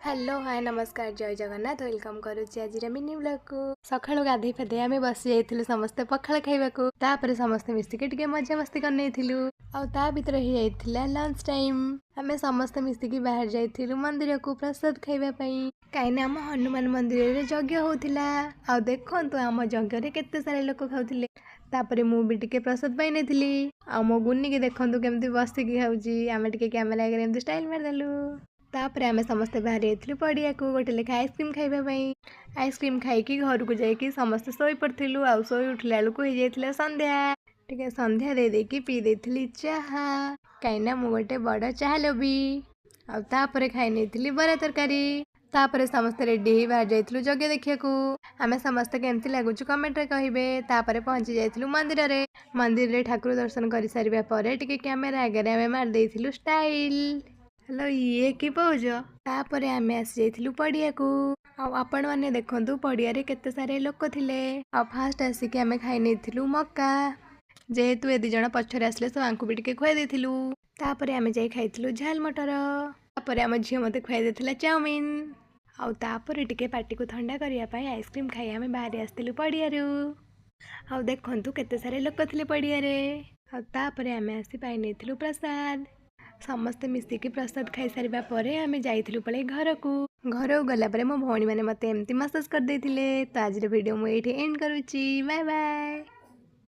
Hello, ହାଏ, ନମସ୍କାର, ଜୟ Jagannath. Welcome କରୁଛି ଆଜିର ମିନି ବ୍ଲଗ୍କୁ। ସକାଳୁ ଗାଧେଇ ପାଧେଇ ଆମେ ବସି ଯାଇଥିଲୁ ସମସ୍ତେ ପଖାଳ ଖାଇବାକୁ। ତାପରେ ସମସ୍ତେ ମିଶିକି ଟିକେ ମଜାମସ୍ତି କରିନେଇଥିଲୁ। ଆଉ ତା ଭିତରେ ହେଇଯାଇଥିଲା ଲଞ୍ଚ ଟାଇମ୍। ଆମେ ସମସ୍ତେ ମିଶିକି ବାହାରି ଯାଇଥିଲୁ ମନ୍ଦିରକୁ ପ୍ରସାଦ ଖାଇବା ପାଇଁ, କାହିଁକିନା ଆମ ହନୁମାନ ମନ୍ଦିରରେ ଯଜ୍ଞ ହଉଥିଲା। ଆଉ ଦେଖନ୍ତୁ, ଆମ ଯଜ୍ଞରେ କେତେ ସାରା ଲୋକ ଖାଉଥିଲେ। ତାପରେ ମୁଁ ବି ଟିକେ ପ୍ରସାଦ ପାଇନେଇଥିଲି। ଆଉ ମୋ ଗୁନିକି ଦେଖନ୍ତୁ କେମିତି ବସିକି ଖାଉଛି। ଆମେ ଟିକେ କ୍ୟାମେରା ଆଗରେ ଏମିତି ଷ୍ଟାଇଲ୍ ମାରିଦେଲୁ। ତାପରେ ଆମେ ସମସ୍ତେ ବାହାରି ଯାଇଥିଲୁ ପଡ଼ିଆକୁ ଗୋଟେ ଲେଖା ଆଇସ୍କ୍ରିମ୍ ଖାଇବା ପାଇଁ। ଆଇସ୍କ୍ରିମ୍ ଖାଇକି ଘରକୁ ଯାଇକି ସମସ୍ତେ ଶୋଇପଡ଼ିଥିଲୁ। ଆଉ ଶୋଇ ଉଠିଲା ବେଳକୁ ହେଇଯାଇଥିଲା ସନ୍ଧ୍ୟା। ଟିକେ ସନ୍ଧ୍ୟା ଦେଇ ଦେଇକି ପିଇ ଦେଇଥିଲି ଚାହା, କାହିଁକିନା ମୁଁ ଗୋଟେ ବଡ଼ ଚାହା ଲୋଭୀ। ଆଉ ତାପରେ ଖାଇ ନେଇଥିଲି ବରା ତରକାରୀ। ତାପରେ ସମସ୍ତେ ରେଡ଼ି ହେଇ ବାହାରି ଯାଇଥିଲୁ ଯଜ୍ଞ ଦେଖିବାକୁ। ଆମେ ସମସ୍ତେ କେମିତି ଲାଗୁଛୁ କମେଣ୍ଟରେ କହିବେ। ତାପରେ ପହଞ୍ଚି ଯାଇଥିଲୁ ମନ୍ଦିରରେ। ମନ୍ଦିରରେ ଠାକୁର ଦର୍ଶନ କରିସାରିବା ପରେ ଟିକେ କ୍ୟାମେରା ଆଗରେ ଆମେ ମାରି ଦେଇଥିଲୁ ଷ୍ଟାଇଲ୍। ହ୍ୟାଲୋ, ଇଏ କି ପୋଜ! ତାପରେ ଆମେ ଆସି ଯାଇଥିଲୁ ପଡ଼ିଆକୁ। ଆଉ ଆପଣମାନେ ଦେଖନ୍ତୁ, ପଡ଼ିଆରେ କେତେ ସାରା ଲୋକ ଥିଲେ। ଆଉ ଫାଷ୍ଟ ଆସିକି ଆମେ ଖାଇ ନେଇଥିଲୁ ମକା। ଯେହେତୁ ଏ ଦୁଇ ଜଣ ପଛରେ ଆସିଲେ, ତ ଆଙ୍କୁ ବି ଟିକେ ଖୁଆଇ ଦେଇଥିଲୁ। ତାପରେ ଆମେ ଯାଇ ଖାଇଥିଲୁ ଝାଲ ମଟର। ତାପରେ ଆମ ଝିଅ ମୋତେ ଖୁଆଇ ଦେଇଥିଲା ଚାଉମିନ। ଆଉ ତାପରେ ଟିକେ ପାଟିକୁ ଥଣ୍ଡା କରିବା ପାଇଁ ଆଇସ୍କ୍ରିମ୍ ଖାଇ ଆମେ ବାହାରି ଆସିଥିଲୁ ପଡ଼ିଆରୁ। ଆଉ ଦେଖନ୍ତୁ, କେତେ ସାରା ଲୋକ ଥିଲେ ପଡ଼ିଆରେ। ଆଉ ତାପରେ ଆମେ ଆସି ପାଇ ନେଇଥିଲୁ ପ୍ରସାଦ। ସମସ୍ତେ ମିଶିକି ପ୍ରସାଦ ଖାଇସାରିବା ପରେ ଆମେ ଯାଇଥିଲୁ ପଳେଇ ଘରକୁ। ଘରକୁ ଗଲା ପରେ ମୋ ଭଉଣୀମାନେ ମୋତେ ଏମିତି ମସାଜ କରିଦେଇଥିଲେ। ତ ଆଜିର ଭିଡ଼ିଓ ମୁଁ ଏଇଠି ଏଣ୍ଡ କରୁଛି। Bye bye.